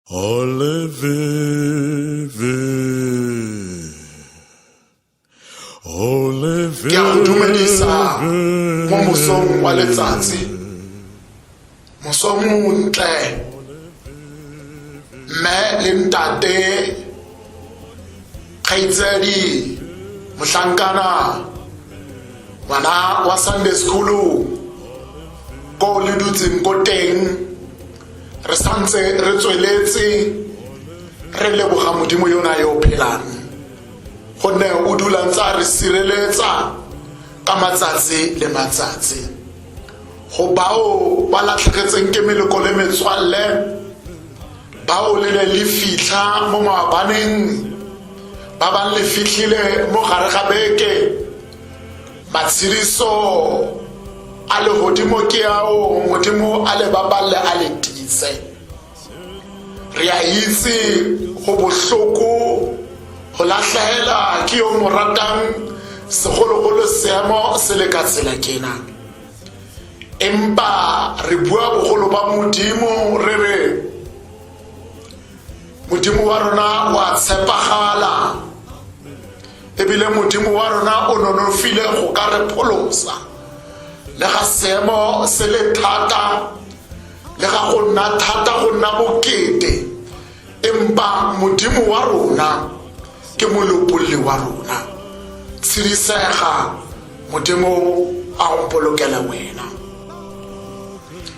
Ke a go dumedisa mo mosong wa letsatsi, mosong montle, mme le ntate, kgaitsedi, mohlankana, ngwana wa Sunday school, ko le dutseng ko teng. Re santse re tsweletse re leboga Modimo yona yo o phelang, gonne o dula ntse a re sireletsa ka matsatsi le matsatsi. Go bao ba latlhegetseng ke meleko le metswalle, bao le ne le fitlha mo maabaneng, ba bang le fitlhile mo gare ga beke, Matshediso a legodimo ke ao Modimo a le baballe a le tiise. Re a itse go bohloko go latlhegela ke yo mo ratang, segologolo seemo se le ka tsela kena. Empa re bua bogolo ba Modimo re re Modimo wa rona wa tshepagala, ebile Modimo wa rona o nonofile go ka re pholosa. Le ga seemo se le thata, le ga go nna thata, go nna bokete, empa Modimo wa rona ke molopolli wa rona. Tshedisega, Modimo a go bolokele wena.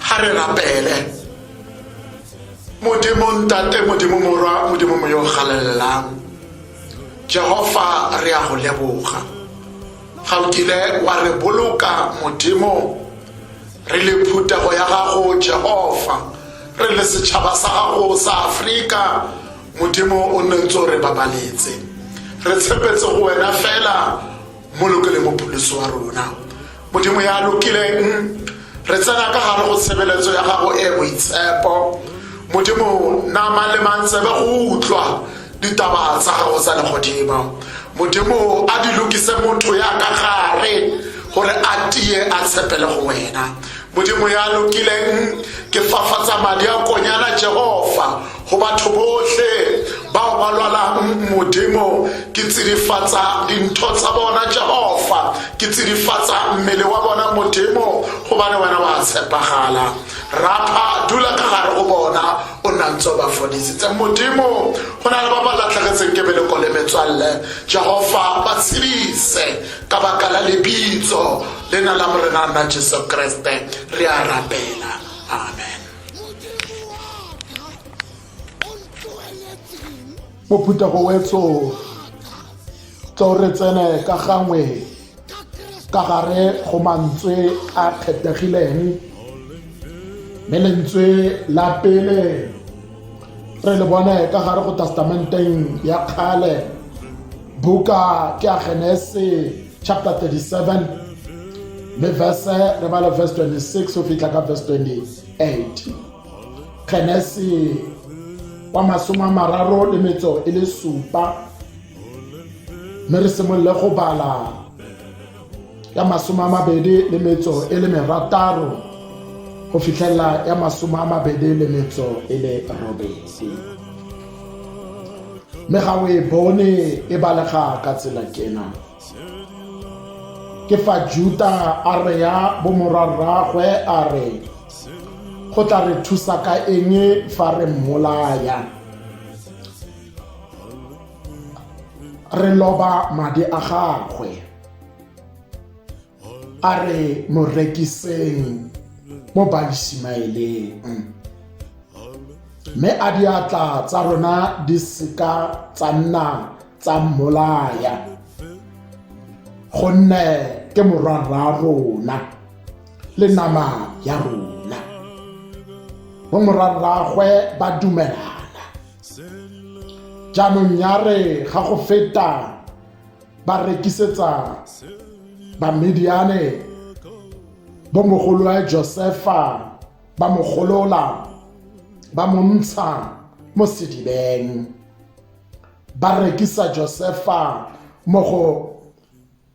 Ga re rapele. Modimo Ntate, Modimo Morwa, Modimo Moya o Galalelang, Jehofa, re a go leboga. Ga o kile wa re boloka, Modimo, re le phutego ya gago, Jehofa, re le setšhaba sa gago sa Afrika, Modimo o nne ntse o re babaletse. Re tshepetse go wena fela, Mmoloki le Mopholosi wa rona. Modimo ya lokileng, re tsena ka gare go tshebeletso ya gago e boitshepo. Modimo, nama le mantsebe go utlwa ditaba tsa gago tsa legodimo. Modimo, a di lokise motho ya ka gare gore a tie a tshepele go wena. Modimo ya lokileng, ke fafatsa madi a konyana, Jehofa, go batho botlhe bao ba lwalang. Modimo, ke tsidifatsa dintho tsa bona, Jehofa, ke tsidifatsa mmele wa bona, Modimo, gobane wena wa tshepagala. Rapha, dula ka gare go bona, o nna ntse o ba fodisitse. Modimo, go na le ba ba latlhegetseng ke meleko le metswalle, Jehofa, ba tshedise ka baka la lebitso lena la Morena nna Jesu Kriste, re a rapela, amen. Mo phuthego wetso, tlo re tsene ka gangwe ka gare go mantswe a kgethegileng, mme lentswe la pele re le bone ka gare go Testamenteng ya kgale, buka ke ya Genese chapter 37, mme verse re bale verse 26 go fitlha ka verse 28. Genese wa 37, mme re simolole go bala ya 26 go fitlhelela ya 28. Mme ga o e bone e balega ka tsela kena. Ke fa Juta a reya bomorwarragwe a re, go tla re thusa ka eng fa re mmolaya? Re loba madi a gagwe. A re mo rekiseng mo Baishimaeleng, mme a diatla tsa rona di seka tsa nna tsa mmolaya, gonne ke morwarra rona le nama ya rona. Bomorwarragwe ba dumelana. Jaanong ya re ga go feta ba rekisetsa Bamidiane bomogoloe Josefa, ba mo golola, ba mo ntsha mo sedibeng. Ba rekisa Josefa mo go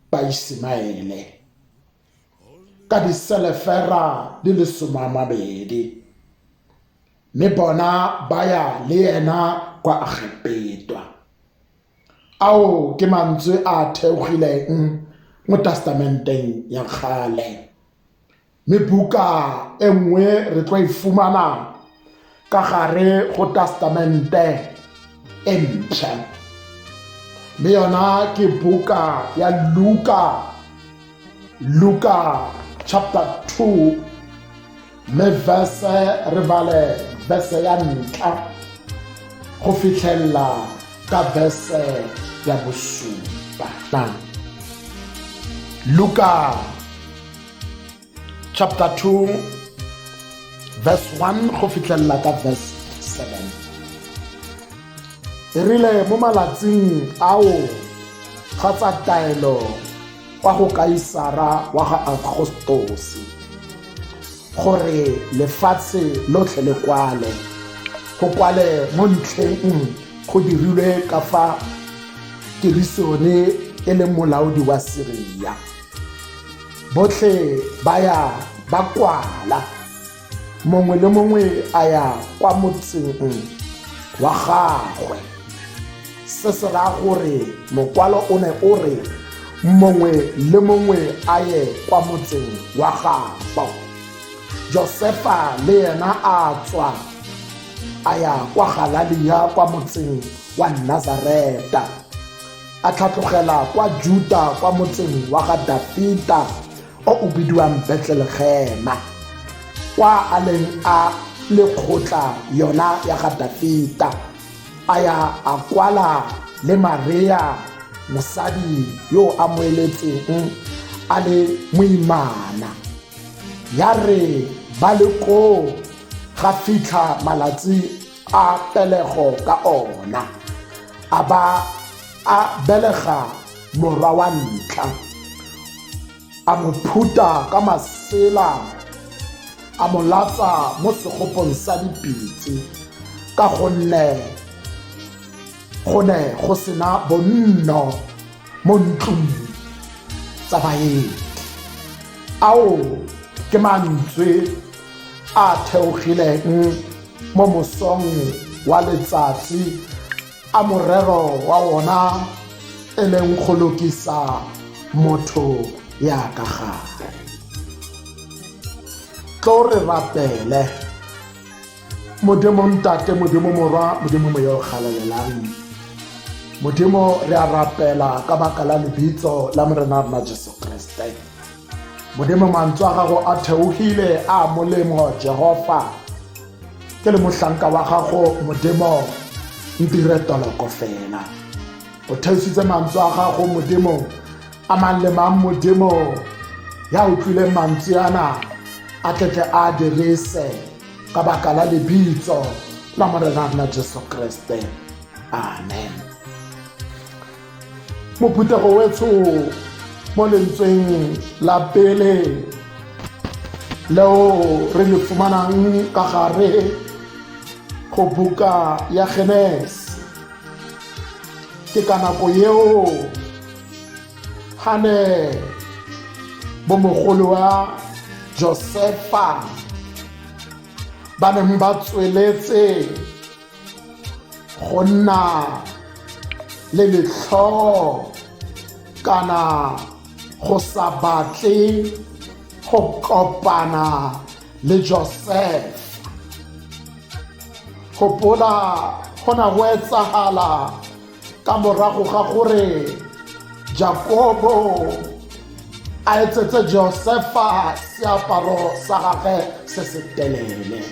Baisemaele ka diselefera di le 20. Mme bona ba ya le yena kwa Egepetwa. Ao ke mantswe a theogileng mo Testamenteng ya kgale. Mme buka e nngwe re tlo e fumana ka gare go Testamente e mpšha. Mme yona ke buka ya Luka, Luka chapter 2, mme verse re bale verse ya ntlha go fitlhelela ka verse ya bosupa. Luka chapter 2 verse 1 go fitlhelela ka verse 7. E rile mo malatsing ao ga tsa taelo kwa go Kaisara wa ga Augustose gore lefatshe lotlhe le kwale, go kwale mo ntlheng go dirilwe ka fa Kirisone e leng molaodi wa Siria. Botlhe ba ya ba kwala, mongwe le mongwe a ya kwa motseng wa gagwe. Se se raya gore mokwalo o ne o re mongwe le mongwe a ye kwa motseng wa gagwe. Josefa le yena a tswa a ya kwa Galalia kwa motseng wa Nazareta, a tlhatlogela kwa Juta kwa motseng wa ga Dafita o o bidiwang Betlelegema, kwa a leng a lekgotla yona ya ga Dafita. A ya a kwala le Maria mosadi yo a mo eletseng a le moimana. Ya re ba le koo ga fitlha malatsi a pelego ka ona, a ba a belega morwa wa ntlha, a mo phuta ka masela, a mo latsa mo segopong sa dipitse, ka gonne go ne go sena bonno mo ntlong tsa baeti. Ao ke mantswe a theogileng mo mosong wa letsatsi a morero wa ona e leng go lokisa motho ya ka gare. Tlo re rapele. Modimo Ntate, Modimo Morwa, Modimo Moya o Galalelang. Modimo, re a rapela ka baka la lebitso la Morena rona Jesu Kriste. Modimo, mantswe a gago a theogile a molemo, Jehova. Ke le mohlanka wa gago, Modimo, ntire toloko fela. O theositse mantswe a gago, Modimo, a mang le mang, Modimo, ya utlwileng mantswe ana a tletle a dirise ka baka la lebitso la Morena rona Jesu Kriste. Amen. Mophuthego wetsho mo lentsweng la pele leo re le fumanang ka gare go buka ya Genese, ke ka nako yeo gane bomogolo wa Josefa ba neng ba tsweletse go nna le letlhoo kana go sa batle go kopana le Josefa. Gopola go na go etsagala ka morago ga gore Jakobo a etsetse Josefa seaparo sa gagwe se se telele,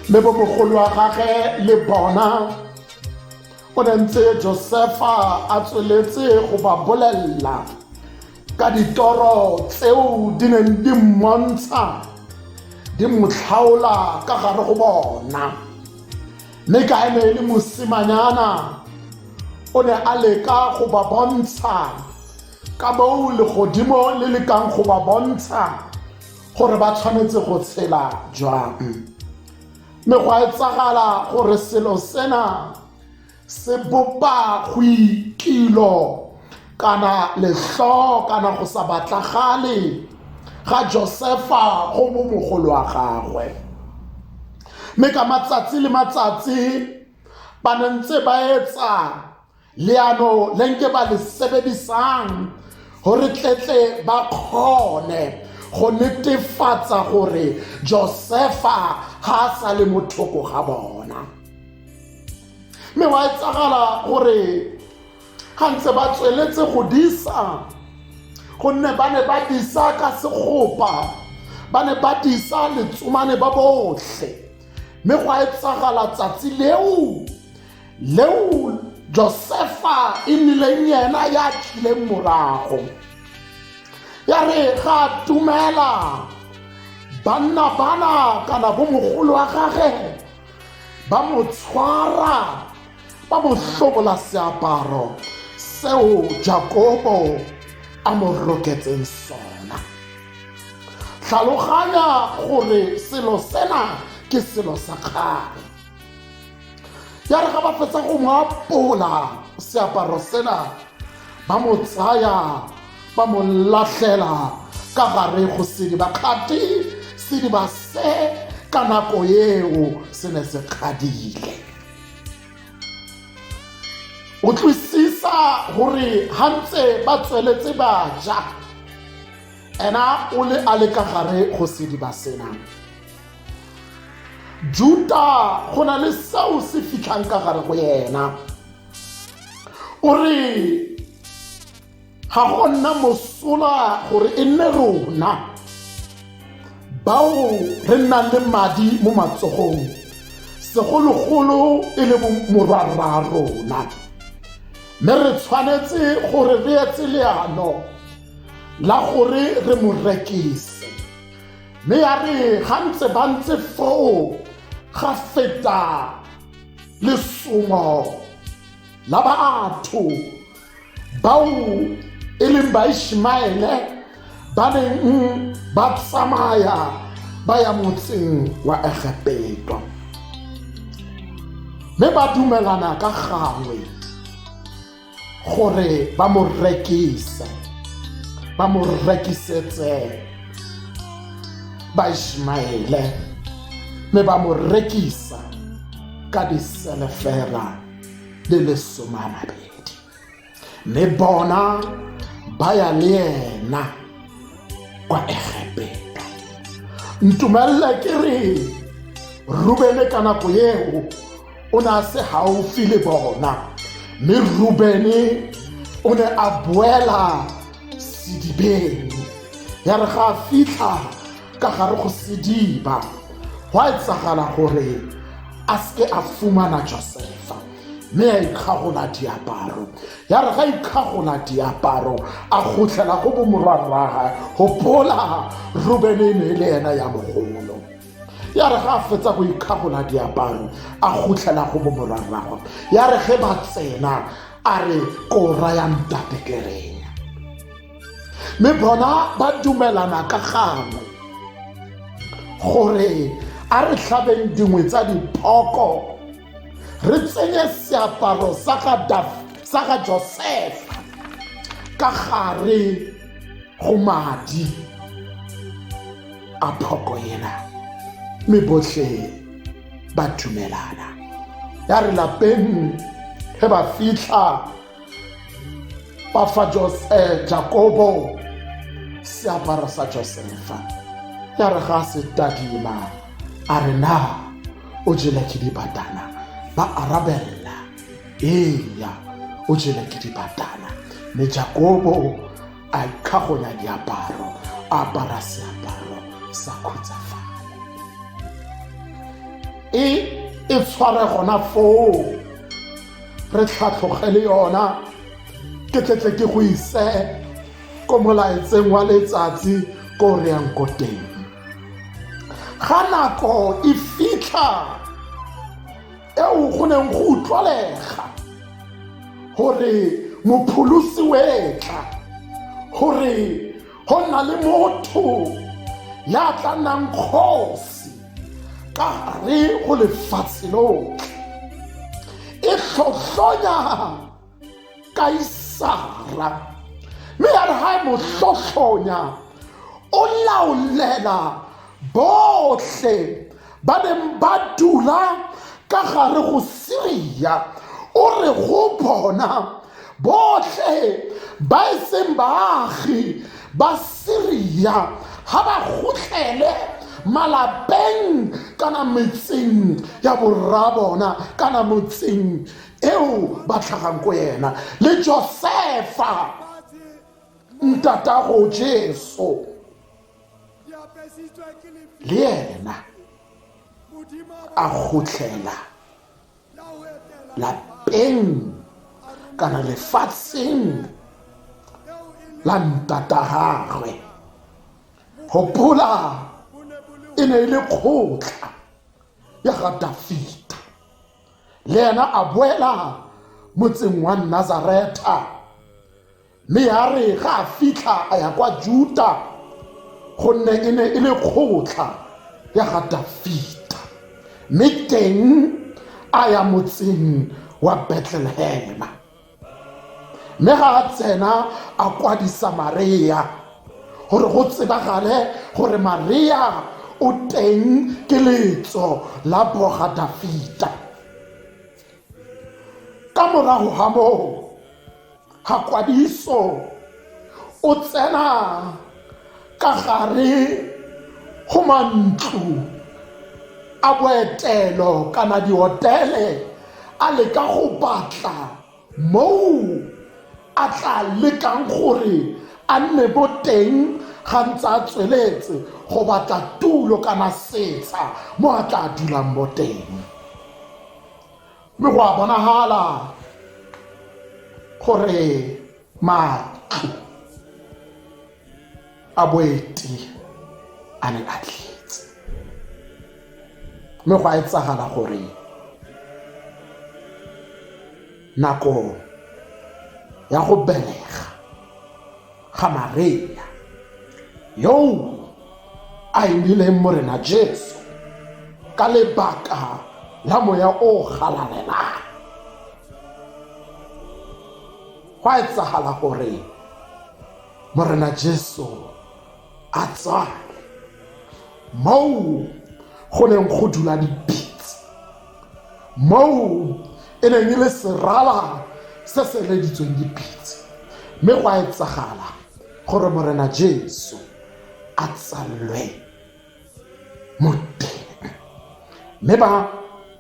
mme bomogolo wa gagwe le bona o ne ntse Josefa a tsweletse go ba bolelela ka ditoro tseo di neng di mmontsha di mo tlhaola ka gare go bona. Mme ka ene e le mosimanyana, o ne a leka go ba bontsha ka moo legodimo le lekang go ba bontsha gore ba tshwanetse go tshela jwang. Mme go a etsagala gore selo sena se bopa go ikilo kana letlhoo kana go sa batlagale ga Josefa go mo mogolo wa gagwe. Mme ka matsatsi le matsatsi ba ne ntse ba etsa leano le nke ba le sebedisang gore tletle ba kgone go netefatsa gore Josefa ga a sa le mothoko ga bona. Mme wa etsagala gore ga ntse ba tsweletse go disa, gonne ba ne ba disa ka segopa, ba ne ba disa letsomane ba botlhe, mme go a etsagala tsatsi leo leo Josefa e nnileng yena ya tlileng morago. Ya re ga a tumela banna bana kana bo mogolo wa gage ba mo tshwara, ba mo hlobola seaparo seo Jakobo a mo roketseng sona. Tlhaloganya gore selo sena ke selo sa kgale. Ya re ga ba fetsa go mo apola seaparo sena, ba mo tsaya ba mo lahlela ka gare go sediba. Kgati sediba se ka nako eo se ne se kgadile. Utlwisisa gore ha ntse ba tsweletse ba ja, ena o le a le ka gare go sediba sena. Juta go na le seo se fitlhang ka gare go yena. O re ga go nna mosola gore e nne rona bao re nnang le madi mo matsogong, segologolo e le morwarra rona, mme re tshwanetse gore re etse leano la gore re mo rekise. Mme ya re ga ntse ba ntse foo, ga feta lesomo la batho bao e leng Baishmaele ba neng ba tsamaya ba ya motseng wa Egepeto, mme ba dumelana ka gangwe gore ba mo rekise, ba mo rekisetse Baishmaele, mme ba mo rekisa ka diselefera le 20. Mme bona ba ya le yena kwa Egepeto. Ntumelele ke re Rubene ka nako eo o ne a se gaufi le bona, mme Rubene o ne a boela sedibeng. Ya re ga a fitlha ka gare go sediba, gwa etsagala gore a seke a fumana Josefa, mme a ikgagola diaparo. Ya re ga ikgagola diaparo, a gotlhela go bomorwarraga. Gopola, Rubene e ne e le ena ya mogolo. Ya re ga a fetsa go ikgagola diaparo, a gotlhela go bomorwarrago. Ya re ge ba tsena, a re ko raya ntate ke reng? Mme bona ba dumelana ka gangwe gore a re tlhabeng dingwe tsa diphoko, re tsenye seaparo sa ga Josefa ka gare go madi a phoko ena. Mme botlhe ba dumelana. Ya re lapeng ge ba fitlha, ba fa Jakobo seaparo sa Josefa. Ya re ga se tadima, a re na o jele ke dibatana? Ba arabella, eya, o jele ke dibatana. Mme Jakobo a ikgagonya diaparo, a apara seaparo sa khutsafalo. E e tshware gona foo, re tlhatlhoge le yona, ke tletle ke go ise ko molaetseng wa letsatsi ko re yang ko teng. Ga nako e fitlha eo go neng go utlwalega gore mopholosi o etla, gore go nna le motho ya tla nnang kgosi ka gare go lefatshe lotlhe, e tlhotlhonya Kaisara. Mme ya re ga e mo tlhotlhonya, o laolela botlhe ba neng ba dula ka gare go Siria, o re go bona, Botlhe ba e seng baagi ba Siria ga ba kgutlele malapeng kana metseng ya borrabona kana motseng eo ba tlhagang ko yena. Le Josefa ntatago Jesu le yena a kgutlela lapeng kana lefatsheng la ntatagagwe. Gopola, e ne e le kgotla ya ga Dafita. Le ena a boela motseng wa Nazaretha, Mme ya re ga a fitlha a ya kwa Juta, gonne e ne e le kgotla ya ga Dafita, mme teng a ya motseng wa Betlelehema. Mme ga a tsena a kwadisa Marea, gore go tsebagale gore Marea o teng ke letso la boga Dafita. Ka morago ga moo, ga kwadiso o tsena ka gare go mantlo a boetelo kana dihotele a leka go batla moo a tla lekang gore a nne mo teng ga ntse a tsweletse go batla tulo kana setsha mo a tla dulang mo teng. Mme go a bonagala gore matlo a boeti a ne a tletse, mme go a etsagala gore nako ya go belega ga Maria yoo a imileng Morena Jesu ka lebaka la moya o galalelang. Go a etsagala gore Morena Jesu a tsale moo go neng go dula dipitse, moo e neng e le serala se se leditsweng dipitse, mme go a etsagala gore Morena Jesu a tsallwe mo teng, mme ba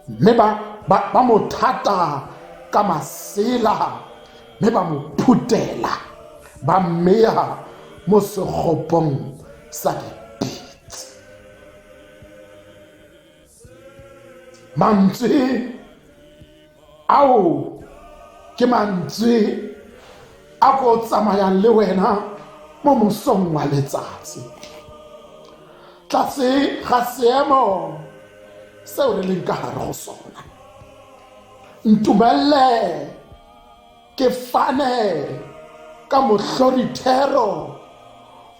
mme ba ba ba mo thata ka masela, mme ba mo phutela ba mmeya mo segopong sa dipitse. Mantswe ao ke mantswe a ko tsamayang le wena mo mosong wa letsatsi tlase ga seemo seo re leng ka gare go sona. Ntumelele ke fane ka mohlorithero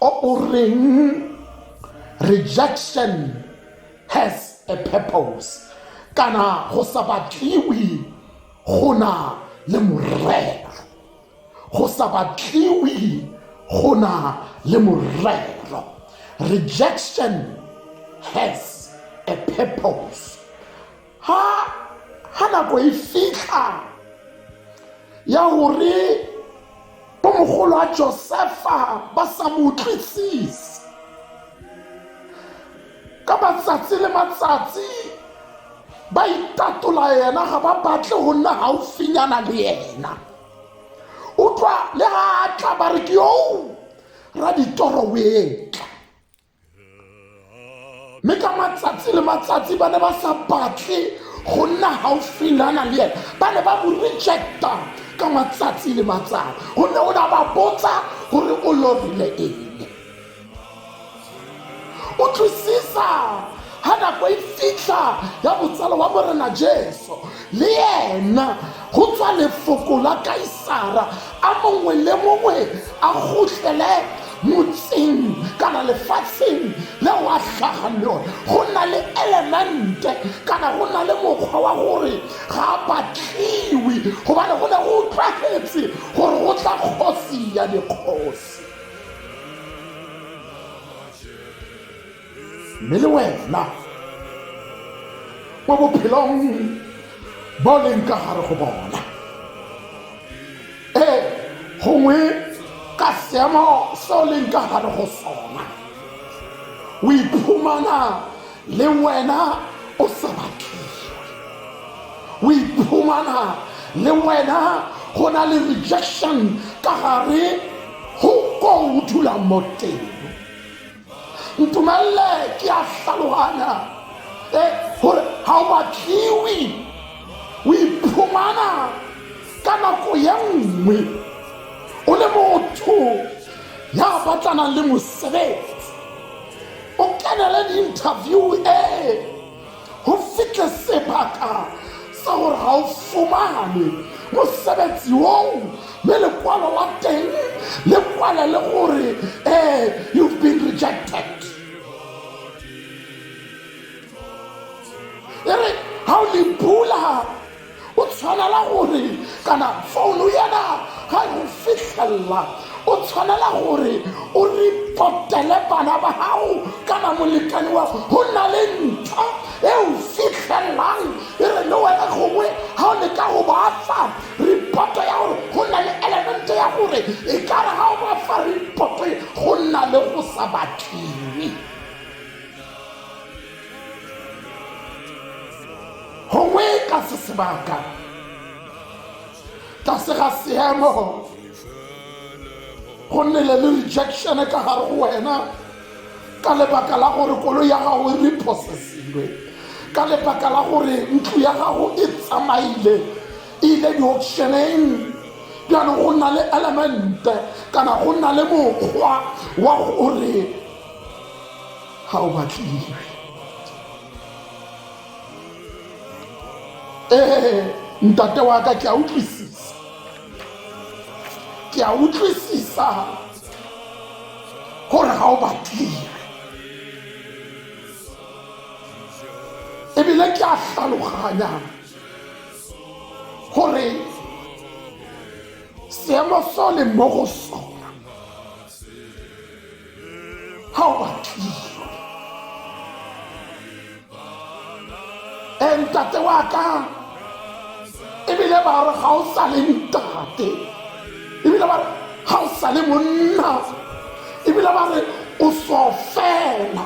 o o reng rejection has a purpose, kana go sa batliwe go na le morero. Go sa batliwe go na le morero. Rejection has a purpose. Ha ha nako e fitlha ya gore bomogolo wa Josefa ba sa mo utlwisise, ka matsatsi le matsatsi ba itatola yena, ga ba batle go nna gaufinyana le yena. Utlwa le ga a tla ba re ke yoo raditoro o etla. Mme ka matsatsi le matsatsi ba ne ba sa batle go nna gaufinyana le ena, ba ne ba mo rejecta ka matsatsi le matsatsi, gonne o ne a ba botsa gore o lorile eng. Utlwisisa ha nako e fitlha ya botsalo wa Morena Jesu, le yena go tswa lefoko la Kaisara, a mongwe le mongwe a kgutlele motseng kana lefatsheng leo a tlhagang le yone. Go na le elemente kana go na le mokgwa wa gore ga a batliwe, gobane go ne go utlwagetse gore go tla kgosi ya dikgosi. Mme le wena Mo bophelong bo leng ka gare go bona. Ee, gongwe ka seemo se o leng ka gare go sona, o iphumana le wena o sa batliwe. O iphumana le wena go na le rejection ka gare go ko o dulang mo teng. Ntumelele ke a hlaloganya e gore ga o batliwe. O iphumana ka nako ye nngwe o le motho ya batlanang le mosebetsi, o kenele di-interview e go fitlhe sebaka sa gore ga o fumane mosebetsi oo, mme lekwalo la teng le kwale le gore you've been rejected. E re ga o le bula o tshwanela gore kana founu yena ga e go fitlhelela, o tshwanela gore o reportele bana ba gago kana molekane wa go nna le ntho e o fitlhelelang. E re le wena gongwe ga o leka go ba fa reporto ya gore go nna le elemente ya gore e ka re ga o ba fa reporto e go nna le go sa batliwe. Gongwe ka se sebaka tlase ga seemo go nnele le rejection ka gare go wena ka lebaka la gore koloi ya gago e reprocessilwe, ka lebaka la gore ntlo ya gago e tsamaile e ile di-auctioneng. Bjaanong go nna le elemente kana go nna le mokgwa wa gore ga o batliwe. Ee, ntate wa ka, ke a utlwisisa, ke a utlwisisa gore ga o batliwe, ebile ke a hlaloganya gore seemo se o leng mo go sona ga o batliwe. E ntate wa ka, ebile ba re ga o sa le ntate, ebile ba re ga o sa le monna, ebile ba re o so fela,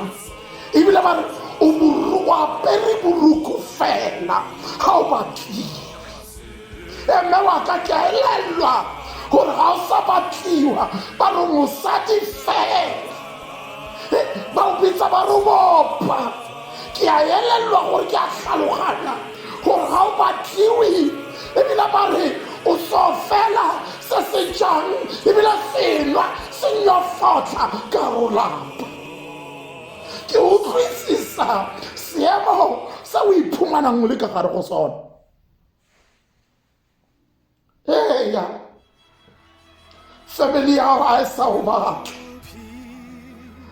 ebile ba re o apere boruku fela, ga o batliwe. E mme wa ka, ke a elelwa gore ga o sa batliwa. Ba re mosadi fela, ba o bitsa ba re bopa. Ke a elelwa gore ke a tlhaloganya gore ga o batliwe, ebile ba re o so fela se se jang, ebile senwa se nyofotlha ka rolapa. Ke utlwisisa seemo se o iphumanang o le ka gare go sona. Eya, family ya gago ga e sa go batla,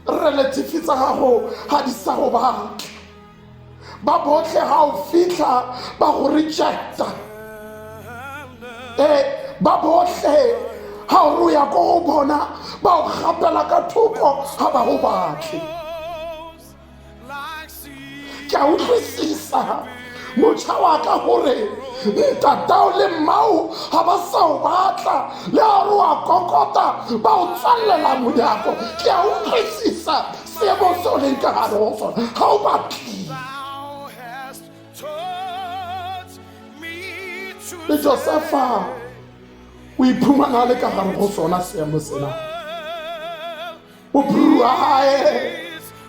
relative tsa gago ga di sa go batla, ba botlhe ga o fitlha ba go rejecta. Ee, ba botlhe ga o re o ya ko go bona ba o gapela ka thoko, ga ba go batle. Ke a utlwisisa, motšha wa ka, gore ntatao le mmao ga ba sa o batla, le a re wa kokota ba o tswalela monyako. Ke a utlwisisa seemo se o leng ka gare go sona, ga o batlile. Le Josefa o iphumana a le ka gare go sona seemo sena. Bophiri wa gae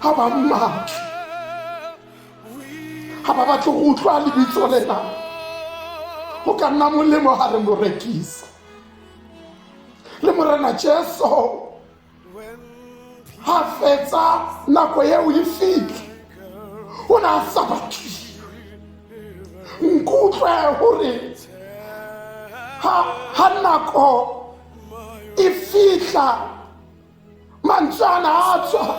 ga ba mmatle, ga ba batle go utlwa lebitso lena. Go ka nna molemo ga re mo rekisa. Le Morena Jesu ga fetsa nako eo e fitlhe, o ne a sa batliwe. Nkutlwe gore ha nako e fitlha mantswe a na a tswa,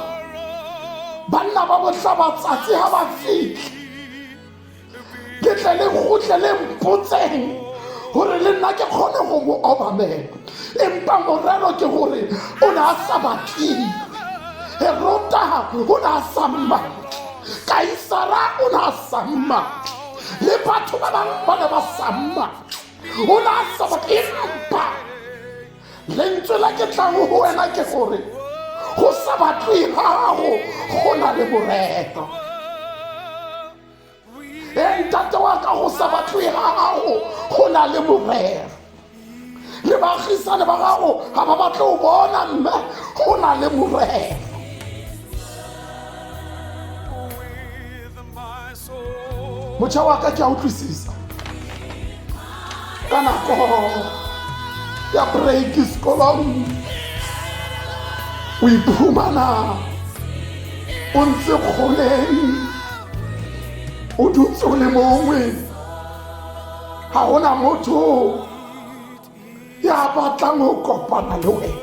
banna ba botlhabatsatsi ga ba fitlhe, ke tle le gotle le mpotseng gore le nna ke kgone go mo obamela. Empa morero ke gore o ne a sa batliwe, Herota o ne a sa mmatle. Kaisara o ne a sa mmatle, le batho ba bangwe ba ne ba sa mmatle, o ne a sa batle. Empa lentswe la ke tlang go wena ke gore go sa batle gago go na le morero. E ntate wa ka, go sa batle gago go na le morero. Le baagisane ba gago ga ba batle go bona, mme go na le morero. Motjha wa ka, ke a utlwisisa ka nako ya break sekolong o iphumana o ntse kgoleng, o dutse o le mongwe, ga gona motho ya batlang go kopana le wena,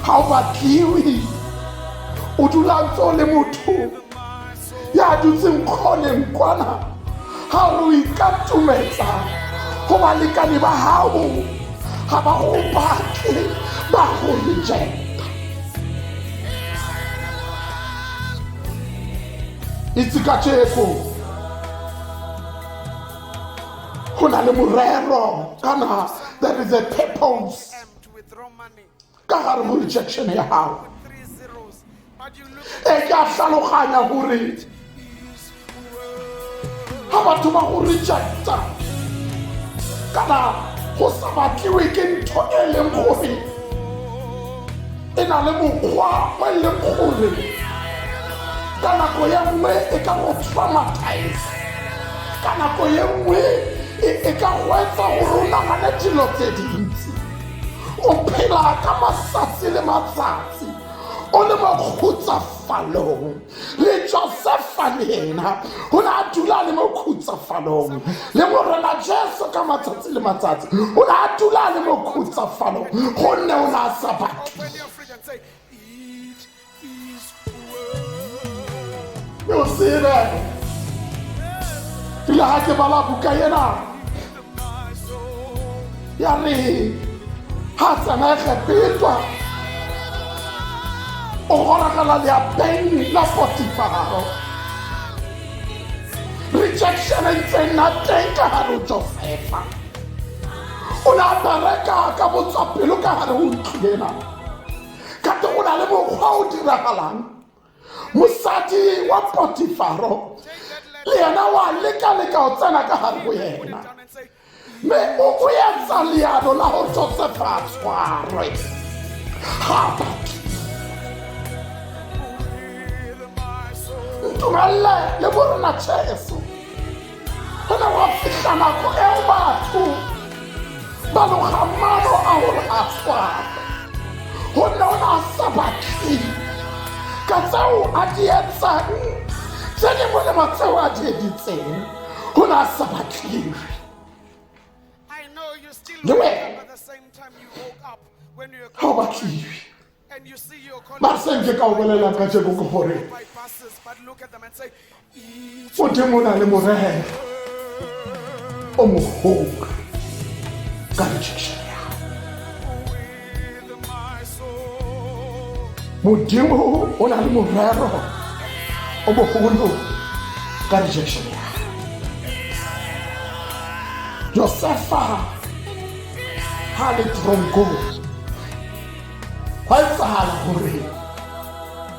ga o batliwe, o dula ntse o le motho ya dutseng kgoneng kwana. Ga re o ikatumetsa go balekane ba gago, ga ba go batle, ba go rejecta. Itse ka tšeko go na le morero, kana there is a purpose ka gare go rejection ya gago. E ke a tlhaloganya gore ga batho ba go rejecta kana go sa batliwe ke ntho e leng gore e na le mokgwa o e leng gore ka nako ye nngwe e ka go traumatize, ka nako ye nngwe e ka go etsa gore o nagane dilo tse dintsi. O phela ka matsatsi le matsatsi o le mo khutsafalong. Le Josefa le ena o ne a dula le mo khutsafalong, le Morena Jesu ka matsatsi le matsatsi o ne a dula le mo khutsafalong, gonne o ne a sa batle. O tsebe ebile ga ke bala buka ena ya re ga tsena Egepetwa, o goragela leapeng la Potifaro, rejection e ntse nna teng ka gare o Josefa. O ne a bereka ka botswapelo ka gare o ntlo ena, kate go na le mokgwa o diragalang. Mosadi wa Potifaro le yena wa leka-leka go tsena ka gare go yena, mme o etsa leano la gore Josefa a tshwarwe, ga batle. Ntumelle le Morena Jesu go ne gwa fitlha nako eo batho ba loga mano a gore a tshwarwe, gonne o ne a sa batle ka tseo a di etsang, tse di molemo tseo a di editseng, go ne a sa batliwe. Le wena ga o batliwe. Mare se nke ka o bolelang ka jeko ke gore Modimo o na le morero o mogolo ka rejection ya Modimo. O na le morero o mogolo ka rejection ya Josefa. Ha le tronkong, gwa etsagala gore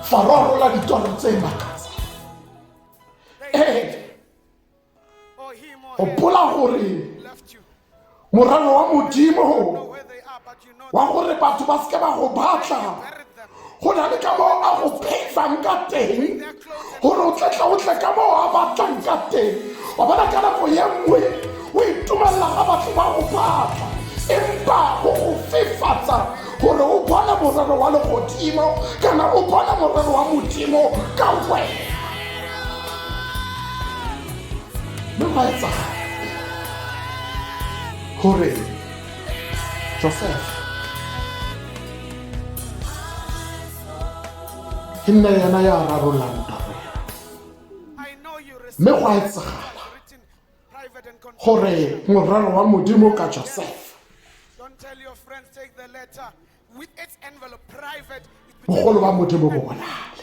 Faro a rola ditoro tse makatsang. Ee, gopola gore morero wa Modimo wa gore batho ba seke ba go batla, go na le ka moo a go phetsang ka teng gore o tletla o tle ka moo a batlang ka teng. Wa bona, ka nako ye nngwe o itumelela ga batho ba go batla, empa go go fefatsa gore o bone morero wa legodimo, kana o bone morero wa Modimo ka wena. Mme gwa etsagala gore Joseph e nne yena ya rarollang toro ena, mme go a etsagala gore morero wa Modimo ka Joseph Bogolo ba Modimo bo bonale.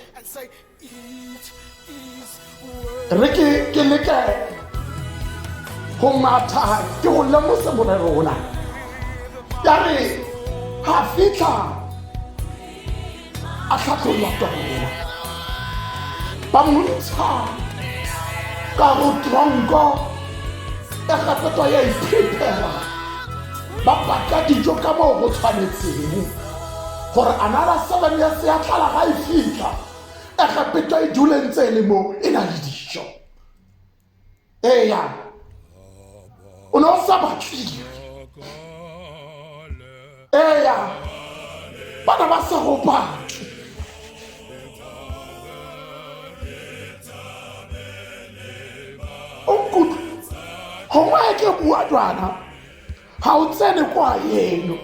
Re ke ke leke go matha ke go lemose morero ona. Ya re ha fitlha a tlhatlholla toro ena, ba mo ntsha ka go tronko e gapetwa ya iprepara, ba paka dijo ka moo go tshwanetseng gore another 7 years ya tlala ga e fitlha, Egepetwa e dule ntse e le mo e na le dijo. Eya, o ne o sa batliwe. Eya, ba ne ba sa go batle. O nkutlwe, gongwe ke bua jwana ga o tsene kwa eno,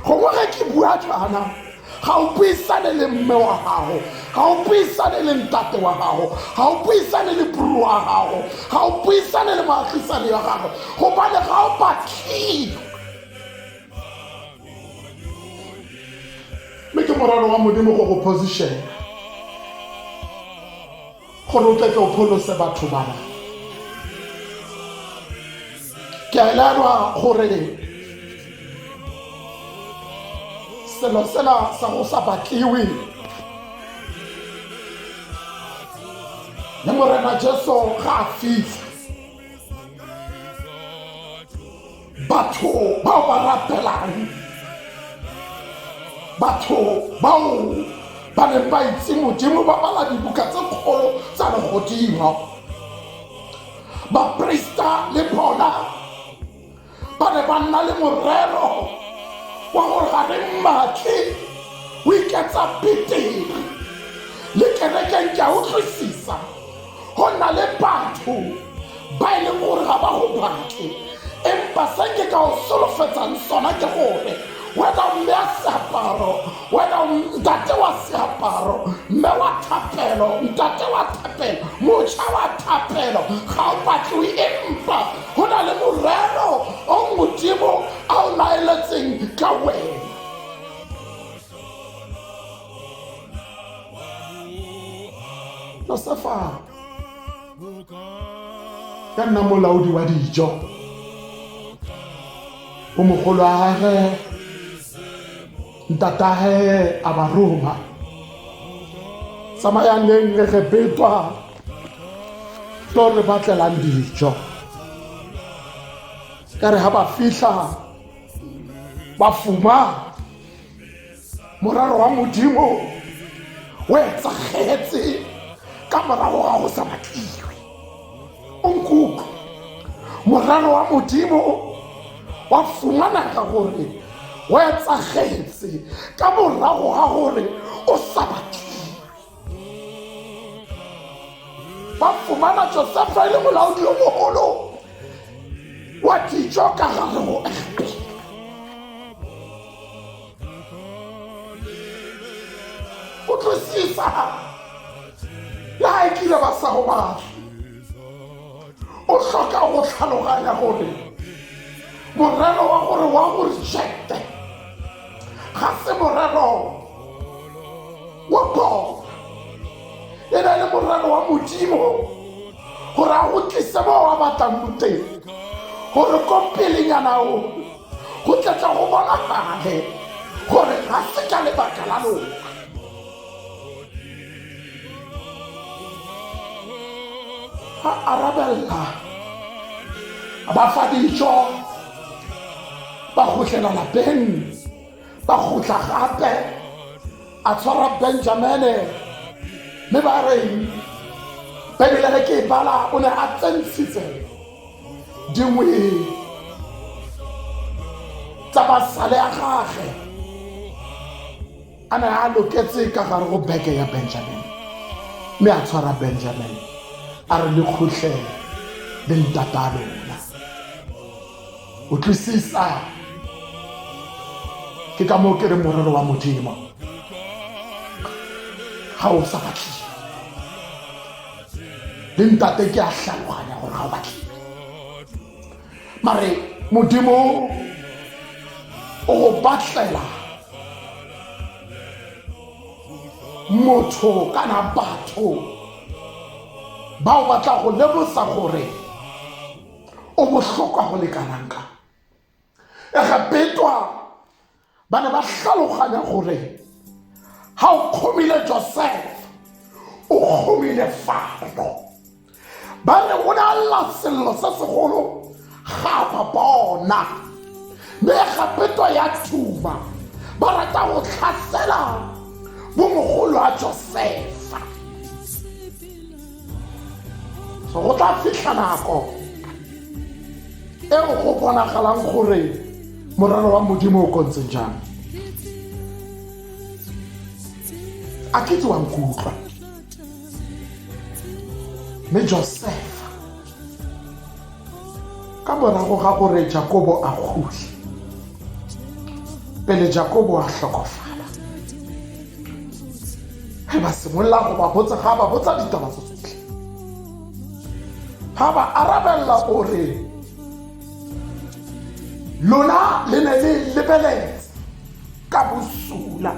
gongwe ge ke bua jaana ga o buisane le mme wa gago, ga o buisane le ntate wa gago, ga o buisane le buru wa gago, ga o buisane le moagisane wa gago, gobane ga o batliwe. Mme ke morero wa Modimo go go positiona gore o tle o pholose batho bana. Ke a elelwa gore selo sela sa go sa batliwe le Morena Jesu ga a fitlha, batho bao ba rapelang, batho bao ba neng ba itse Modimo, ba bala dibuka tse kgolo tsa legodimo, baprista le bona ba ne ba nna le morero wa gore ga re mmatle, o iketsa betere le kerekeng. Ke a utlwisisa go na le batho ba e leng gore ga ba go batle, empa se ke ka o solofetsang sona ke gore wena mme a seaparo, wena ntate wa seaparo, mme wa thapelo, ntate wa thapelo, motjha wa thapelo, ga o batliwe, empa go na le morero o Modimo a o laeletseng ka wena. Josefa ka nna molaodi wa dijo o mogolo wa gage, ntatahe a ba roma, tsamayang leng Egepetwa tlo re batlelang dijo. Ka re ga ba fitlha ba fuma morero wa Modimo o etsagetse ka morago ga go sa batliwe. O nkutlwe, morero wa Modimo wa fumanega gore o etsagetse ka morago ga gore o sa batliwe. Ba fumana Josefa e le molaodi yo mogolo wa dijo ka gare go Egepeta. Utlwisisa, le ga e kile ba sa go batle, o hloka go tlhaloganya gore morero wa gore wa go rejecte ga se morero wa bona, e ne le morero wa Modimo gore a go tlise mo wa batlang mo teng, gore ko pelenyana o go tletla go bonagale gore ga se ka lebaka la lona. A arabella, a ba fa dijo, ba gotlela lapeng, ba gotla gape, a tshwara Benjamene. Mme ba reng Bebele ge ke e bala, o ne a tsentshitse dingwe tsa basale a gage a ne a loketse ka gare go beke ya Benjamin, mme a tshwara Benjamin, a re le kgotlhe le ntata lona. Utlwisisa, ke ka moo ke re morero wa Modimo ga o sa batliwe le ntate. Ke a tlhaloganya gore ga o batliwe, mare Modimo o go batlela. Motho kana batho bao ba tla go lemosa gore o bohlokwa go le kanang kang. Egepetwa ba ne ba tlhaloganya gore ga o kgomile Joseph o kgomile Faro. Ba re o ne a lla sello se segolo ga ba bona, mme Egepetwa ya thuma ba rata go tlhasela bomogolo a Josefa. So go tla fitlha nako eo go bonagalang gore morero wa Modimo o kontseng jang. A ke tse wa nkutlwa. Mme Josefa ka morago ga gore Jakobo a kgutle, pele Jakobo a hlokofala, ge ba simolola go ba botsa, ga ba botsa ditaba tse tsotlhe, ga ba arabelela o re lona le ne le lebeletse ka bosula,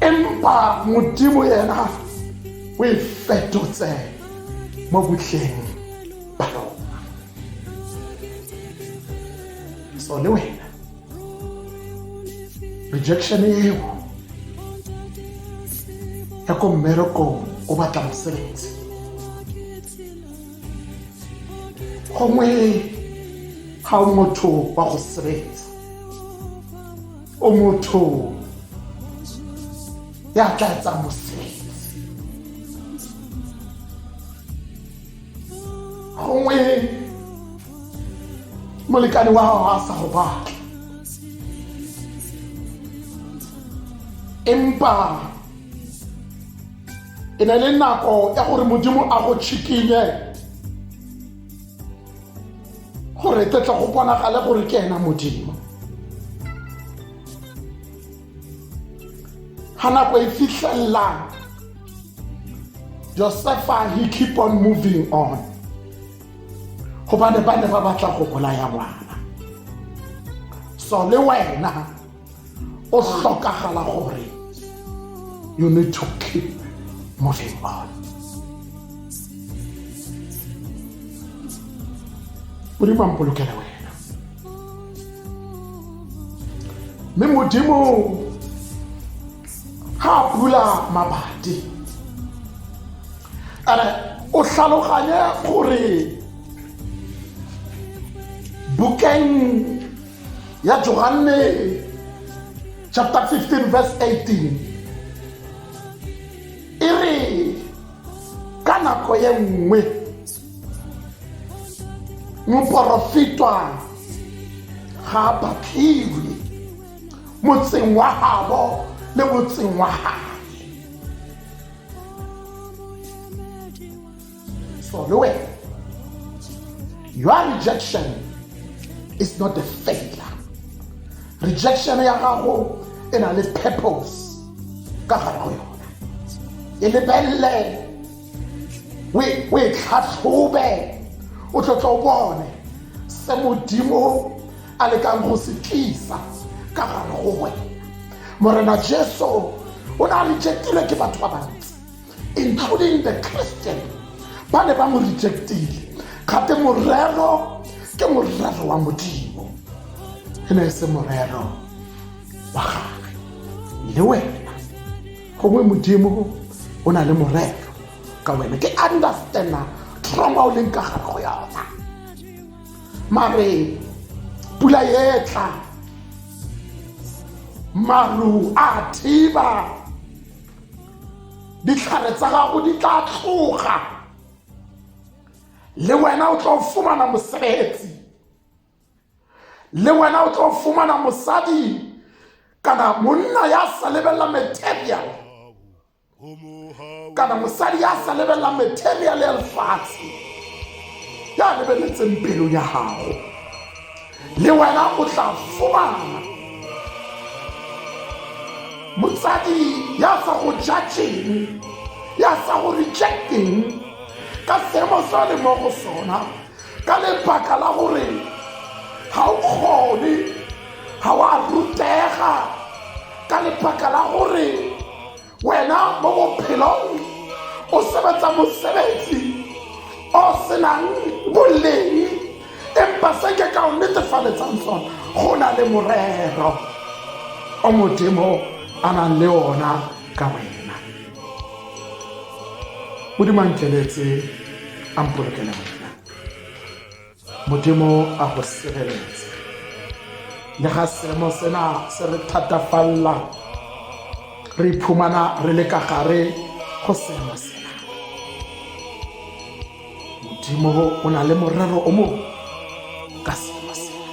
empa Modimo yena o e fetotse mo botleng ba lona. So le wena rejection eo ya ko mmerekong o batla mosebetsi, gongwe ga o motho wa go sebetsa, o motho ya tla etsang mosebetsi, gongwe molekane wa gago a sa go batla, empa e ne le nako ya gore Modimo a go tšhikinye gore tle tle go bonagale gore ke ena Modimo. Ga nako e fitlhelelang, Josefa he keep on moving on, gobane ba ne ba batla go bolaya ngwana. So le wena o hlokagala gore you need to keep moving on. Modimo a mpolokele wena, mme Modimo ga a bula mabati ane o tlhaloganye gore bukeng ya Johanne chapter 15 verse 18 e re ka nako ye nngwe moporofetwa ga a batliwe motseng wa gabo le motseng wa gae. So le wena, your rejection is not a failure. Rejection ya gago e na le purpose ka gare go yona. E lebelele, o e tlhatlhobe, o tlo tlo bone se Modimo a lekang go se tlisa ka gare go wena. Morena Jesu o ne a rejectilwe ke batho ba bantsi, including the Christian, ba ne ba mo rejectile. Gape morero ke morero wa Modimo, e ne e se morero wa gagwe. Le wena gongwe Modimo o na le morero ka wena. Ke understanda trauma o leng ka gare go yona, mare pula etla, maru a thiba, ditlhare tsa gago di tla tloga, le wena o tlo fumana mosebetsi, le wena o tlo fumana mosadi kana monna ya sa lebelela material, kana mosadi ya sa lebelela material ya lefatshe, ya lebeletseng pelo ya gago. Le wena o tla fumana motsadi ya sa go judgeng, ya sa go rejecting ka seemo se o le mo go sona, ka lebaka la gore ga o kgone, ga wa rutega, ka lebaka la gore Wena mo bophelong o sebetsa mosebetsi o senang boleng, empa se ke ka o netefaletsang sona, go na le morero o Modimo a nang le ona ka wena. Modimo a nkeletse, a mpolokele wena. Modimo a go sireletse. Le ga seemo sena se re thatafalla, re iphumana re le ka gare go seemo sena, Modimo o na le morero o mongwe ka seemo sena.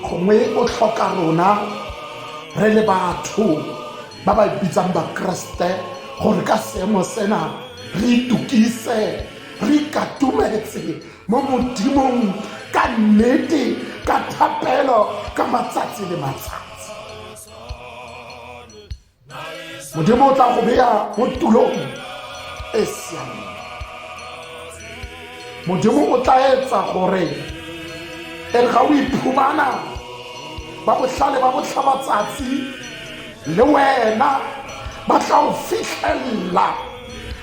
Gongwe o tlhoka rona re le batho ba ba bitsang Bakreste gore ka seemo sena re itukise, re ikatumetse mo Modimong ka nnete, ka thapelo, ka matsatsi le matsatsi. Modimo o tla go beya mo tulong e siameng. Modimo o tla etsa gore e re ga o iphumana ba bohlale ba botlhabatsatsi le wena ba tla o fitlhelela,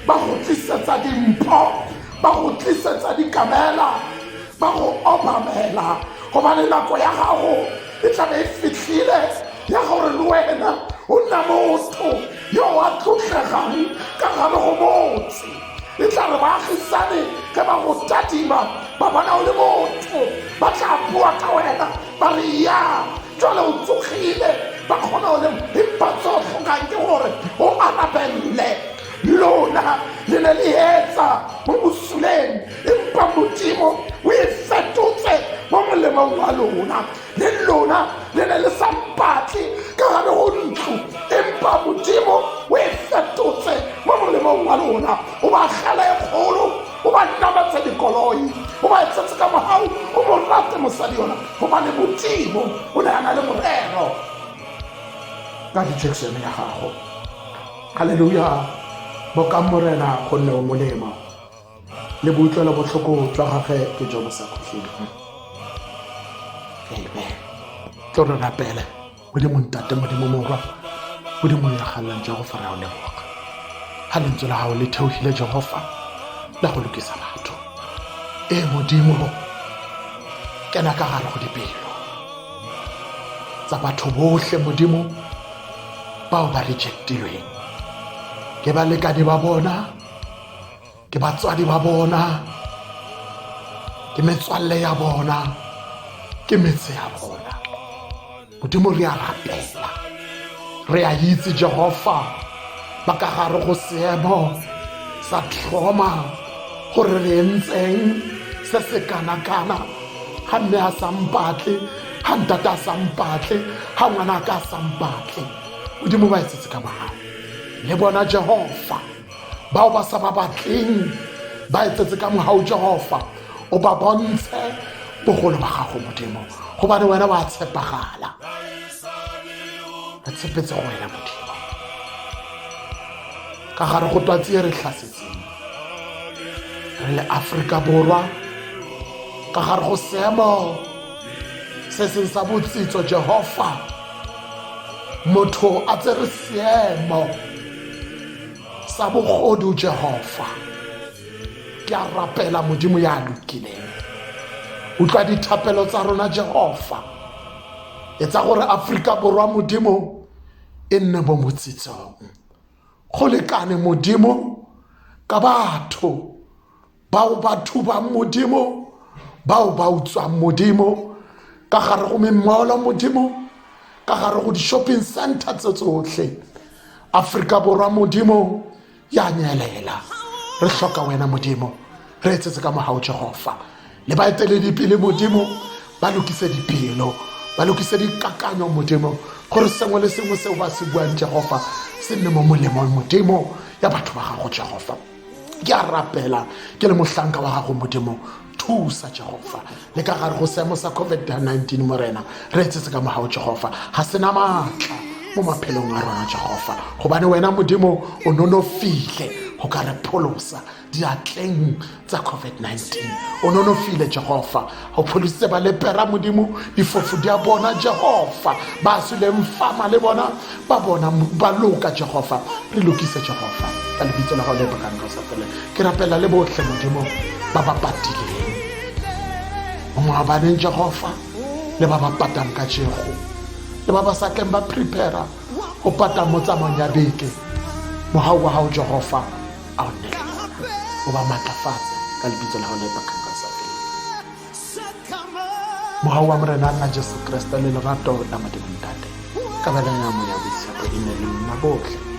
ba go tlisetsa dimpho, ba go tlisetsa dikamela, ba go obamela, gobane nako ya gago e tlabe e fitlhile ya gore le wena o nna motho yo a tlotlegang ka gare go motse. E tla re baagisane ge ba go tadima ba bona o le motho, ba tla bua ka wena ba re, ya jwale o tsogile, ba kgona go leng. Empa tse o tlhokang ke gore o arabelle. Lona le ne le etsa mo bosuleng, empa Modimo o e fetotse mo molemong wa lona. Le lona le ne le sa mpatle ka gare go ntlo, empa Modimo o e fetotse mo molemong wa lona. O ba gela e kgolo, o ba nametse dikoloi, o ba etsetse ka mogau, o mo rate mosadi yona, gobane Modimo o ne a na le morero ka rejection ya gago. Halleluja! Bokang Morena, gonne o molemo, le boutlwelo botlhoko jwa gagwe ke jo bo sa khutleng. Amen. Tlo re rapele. Modimo Ntate, Modimo Morwa, Modimo ya galang, Jehofa, re a o leboga ga lentswe la gago le theogile, Jehofa, la go lokisa batho. Ee Modimo, kena ka gare go dipelo tsa batho bohle, Modimo, bao ba rejectilweng ke balekane ba bona, ke batswadi ba bona, ke metswalle ya bona, ke metse ya bona. Modimo, re a rapela, re a itse, Jehofa, ba ka gare go seemo sa trauma, gore re entseng se se kana-kana ga mme a sa mpatle, ga ntate a sa mpatle, ga ngwana a ka a sa mpatle. Modimo, ba etsetse ka mogau le bona, Jehofa. Bao ba sa ba batleng, ba etsetse ka mogau, Jehofa. O ba bontshe bogolo ba gago, Modimo, gobane wena wa tshepagala. Re tshepetse go wena, Modimo, ka gare go twatsi e re tlhasetseng re le Aforika Borwa, ka gare go seemo se seng sa botsitso, Jehofa. Motho a tsere seemo sa bogodu, Jehofa. Ke a rapela, Modimo ya lokileng, utlwa dithapelo tsa rona, Jehofa. Etsa gore Aforika Borwa, Modimo, e nne mo motsitsong go lekane, Modimo, ka batho bao ba thubang, Modimo, bao ba utswang, Modimo, ka gare go memmolo, Modimo, ka gare go di-shopping center tse tsotlhe. Aforika Borwa, Modimo, ya nyelela. Re hloka wena, Modimo. Re etsetse ka mogau, Jehofa. Le baeteledipele, Modimo, ba lokise dipelo, ba lokise dikakanyo, Modimo, gore sengwe le sengwe seo ba se buang, Jehofa, se nne mo molemong, Modimo, ya batho ba gago, Jehofa. Ke a rapela ke le mohlanka wa gago, Modimo, thusa, Jehofa, le ka gare go seemo sa COVID-19. Morena, re etsetse ka mogao, Jehofa. Ga sena maatla mo maphelong a rona, Jehofa, gobane wena, Modimo, o nonofile. Go ka re pholosa diatleng tsa COVID-19. O nonofile Jehova, o pholositse ba lepera Modimo, difofu di a bona Jehova, ba suleng fama le bona ba bona ba loka Jehova. Re lokise Jehova ka lebitso la gago le bakang ka sa fele. Ke rapela le botlhe Modimo ba ba patileng maobaneng Jehova, le ba ba patang ka jego, le ba ba sa tleng ba prepara go pata mo tsamaong ya beke. Mogau wa gago Jehova a o nne le bona, o ba maatlafatse ka lebitso la gago le bakang ka sa feleng. Mogau wa Morena rona Jesu Kriste le lerato la Modimo Ntate, kabelano ya Moya Boitshepo e ne le lona botlhe.